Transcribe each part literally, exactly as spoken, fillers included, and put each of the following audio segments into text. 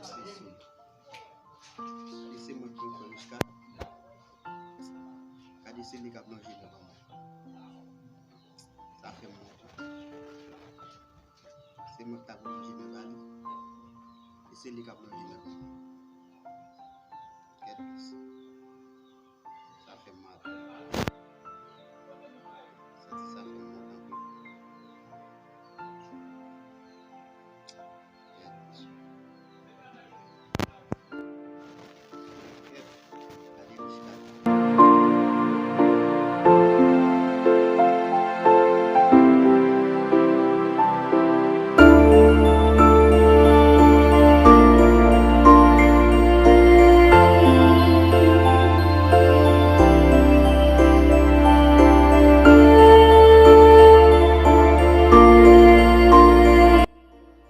Gade se mwen ki pran Michka. Gade se li k ap lonje men ba mwen. Sa fè m wont wi. Se mwen ki ta pou lonje men ba li. E se li k ap lonje men ba mwen. Kèt mesye. Sa fè m mal. Santi sa fè m mal anpil. Kèt mesye.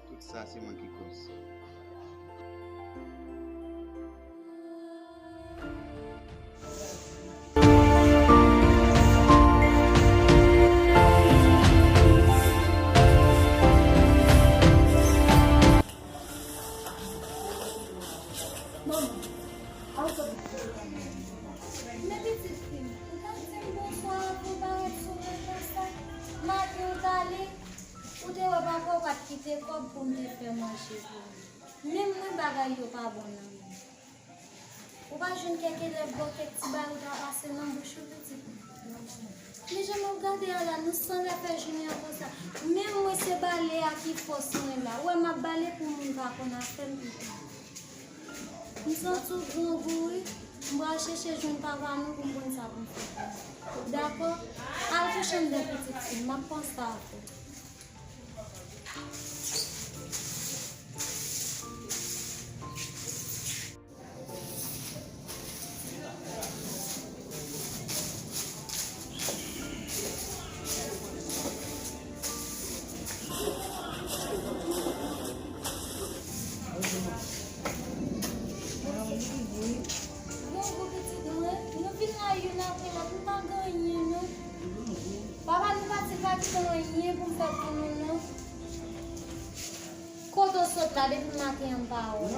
Tout sa se mwen ki koz. Manman, al sot. Men pitit fi m, ou pa t di m bonswa avan w parèt sou mwen konsa. Maten w t ale, ou te wè papa w pa t kite kòb pou m te fè manje pou ou. Menm mwen bagay yo pa bon nan men m. Ou pa jwenn kèk elèv ba w kèk ti bagay ou ta pase nan bouch ou pitit mwen. Men jan m ap gade a la, nou sanlè fè jounen an konsa. Menm mwen se bale a ki fòs mwen la. Ou wè m ap bale pou moun pa konn afè m pito. M santi w grangou wi. M pral chèche jwenn papa nou pou m konn sa pou m fè pou nou. Dakò? Al kouche anndan pitit fi m, m ap panse avè w. Grangou pitit mwen, nou vin la youn apre lòt, nou pa gen anyen non. Papa nou pati, li pa kite anyen pou m fè pou nou non. Kote w sot la depi maten an m pa wè w?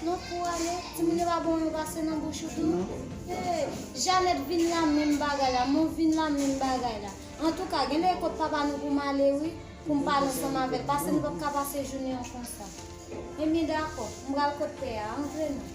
Nan kou w ale? Timoun yo pa bon yo pase nan bouch ou tou? Hey, Janèt vin la menm bagay la, Mon vin la menm bagay la. Antouka, gen lè e kot papa nou pou m ale wi, pou m pale ansanm avè l, paske nou p ap ka pase jounen an konsa. Ebyen dakò, m pral kot pè a, antre non.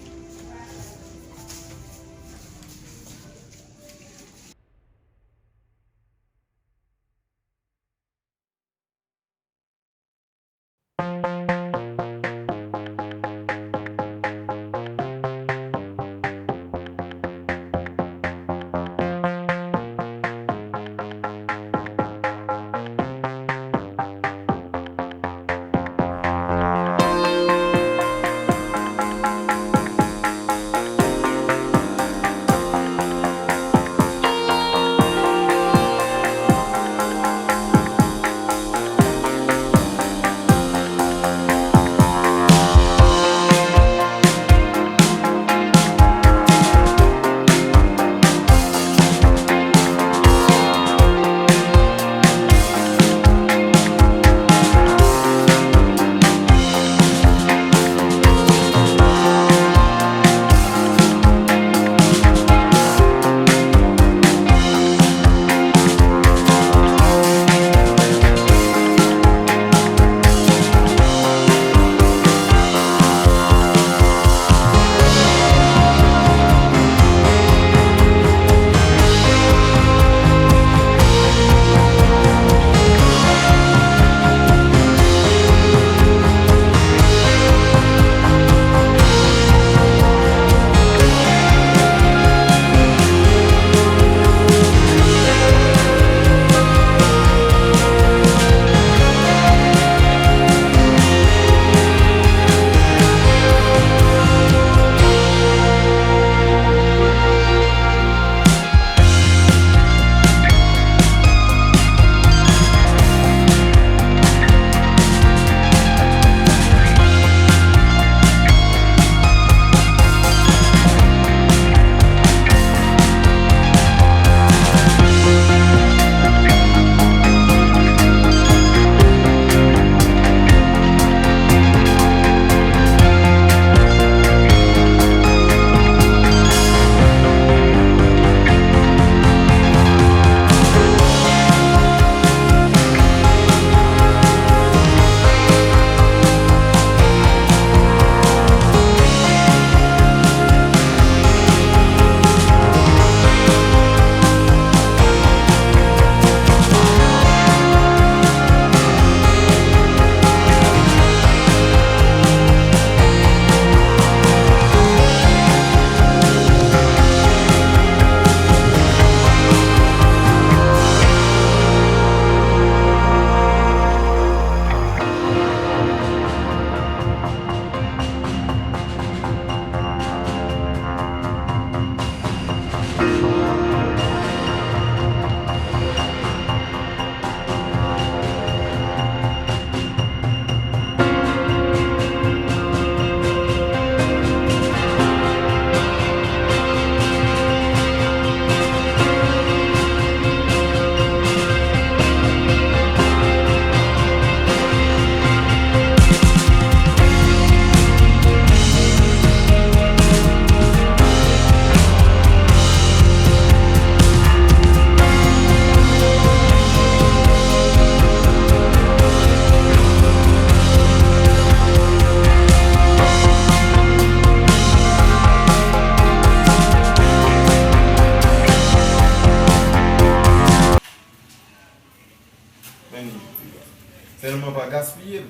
Non, pa gaspiye l.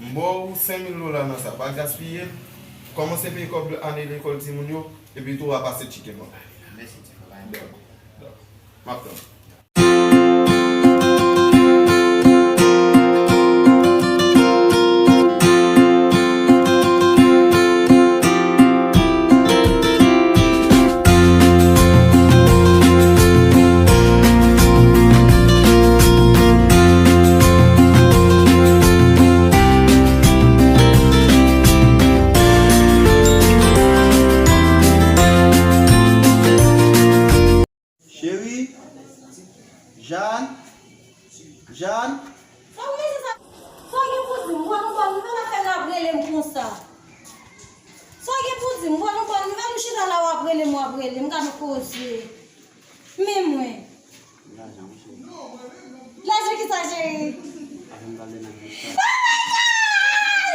M ba w senk mil dola nan sa, pa gaspiye l. Kòmanse peye kòb ane lekòl timoun yo, epi tou w a pase tcheke mwen. Mèsi, ti frè. Dakò, dakò. M ap tann. Cheri, Jàn, Jàn. Sa w gen pou di m? Bon, bon, bon, nou pa fè l ap rele m konsa. Sa w gen pou di m? Bon, bon, bon, nou chita la w ap rele m, w ap rele m, gade koze. Men mwen. Lajan, wi, cheri. Lajan ki sa, cheri? Avan m pale nan Richard. Oh my God!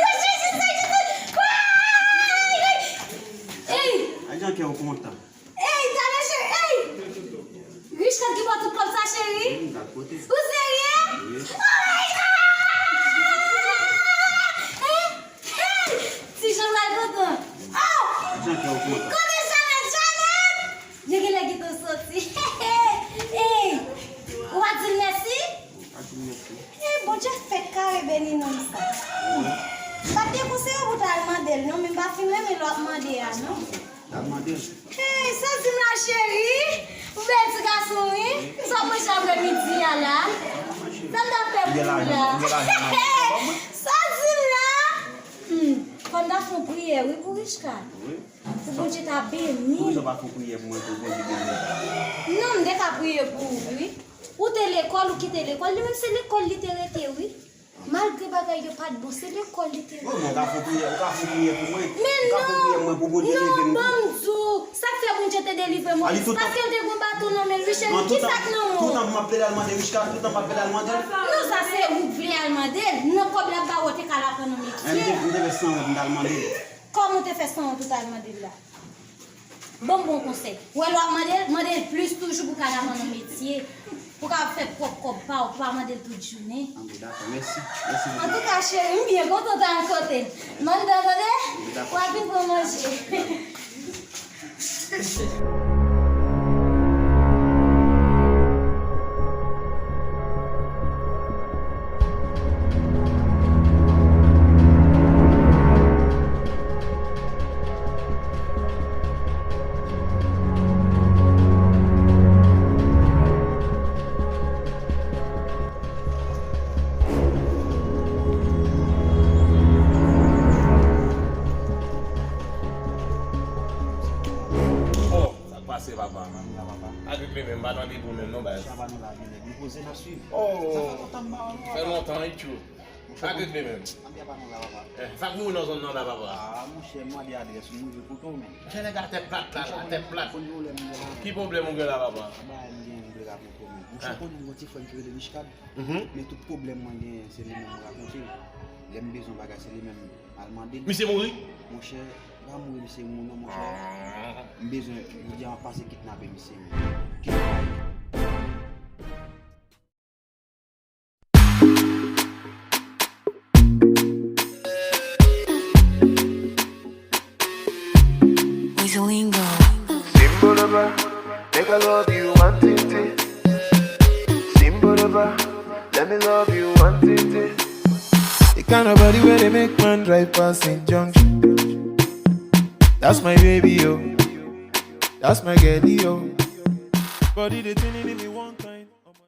Jezi, Jezi, Jezi! Hey! Ay, jan kè w kontan. Ey, talè cheri, ey! Richard ki ba w tout kòb sa, cheri? Wi, m gad kote. Ou serye? Wi. Oh my God! Hein? Hey! Ti Jean mal kontan. Oh! Jan kè w kontan. Kote Janet? Janet! Yo genlè kite w soti. Ey! Ou pa di l mèsi? Ou pa di l mèsi. E Bondye fèk kare beni nonm sa. M pa t gen konseye w pou w t al mande l non, men m pa fin renmen lè w ap mande a non. T al mande l. Hey, sa w di m la cheri? Ou bèl ti gason wi. Sa w ap manje aprè midi a la? Sa m t ap fè pou ou la? Sa w di m la? Hmm, fò m ta fè yon priyè wi pou Richard. Pou Bondye ta beni. Poukisa w pa fè yon priyè pou mwen, pou Bondye beni mwen? Non, m te ka priye pou ou wi. Ou te lekòl, ou kite lekòl, li menm se lekòl li te rete wi. Malgre bagay yo pa t bon, se lekòl li te rete. Wi, men w ka fè yon priyè, ou ka fè yon priyè pou mwen. Men non, non, ban m di w, sa k fè Bondye te delivre Moyiz? Paske l te gen yon baton nan men l wi cheri. Kisa k nan men w? Toutan m ap plede al mande Richard, toutan m ap plede al mande l. Non, sa se ou k vle al mande l. Nan kòb l ap ba w, ou te ka al aprann yon metye. M te, m te fè sanwont, m t al mande l. Kòman w te fè sanwont ou t al mande l la? Ban m bon konsèy. Ou wè lè w ap mande l, mande l plis toujou pou w ka al aprann yon metye. Pou w ka fè pwòp kòb pa w, pou w pa mande l tout jounen. Anben, dakò, mèsi. Mèsi bokou. Antouka, cheri, m byen kontan w t al kote m. Mande, tande? Dakò. W ap vin pran manje. Oh, sa k pase, papa? Sa k rive menm? M pa tande pou menm non, baz. Sa pa nou la, vin nèg. Nou poze, n ap swiv. Oh. Sa fè lontan m pa wè nou, papa. Fè lontan, wi, tjou. Sa k rive menm? Anbyen pa nou la, papa. Eh, sa k mouri nan zòn nan la, papa? Ah, monchè, m mande adrès ou, m rive kote w, men. Monchè, nèg a tèt plat la, la, tèt plat. Ki pwoblèm ou gen la, papa? Bagay m gen, m vle rakonte w, men. Monchè, konnen m gen yon ti frè m ki rele Richcard. Men tout pwoblèm mwen genyen, se li menm m rakonte l. Lè m bezwen bagay, se li menm m al mande l. Misye mouri? Monchè, pa mouri, misye mouri non, monchè. M bezwen, jodi a m ap pase kidnape misye menm. Kidnape. Wizolingo. Simple Lover, make I love you one thing thing. Simple Lover, let me love you one thing thing. The kind of body where they make man drive past Saint Junction. That's my baby, yo. That's my girl, yo. Body they turning in the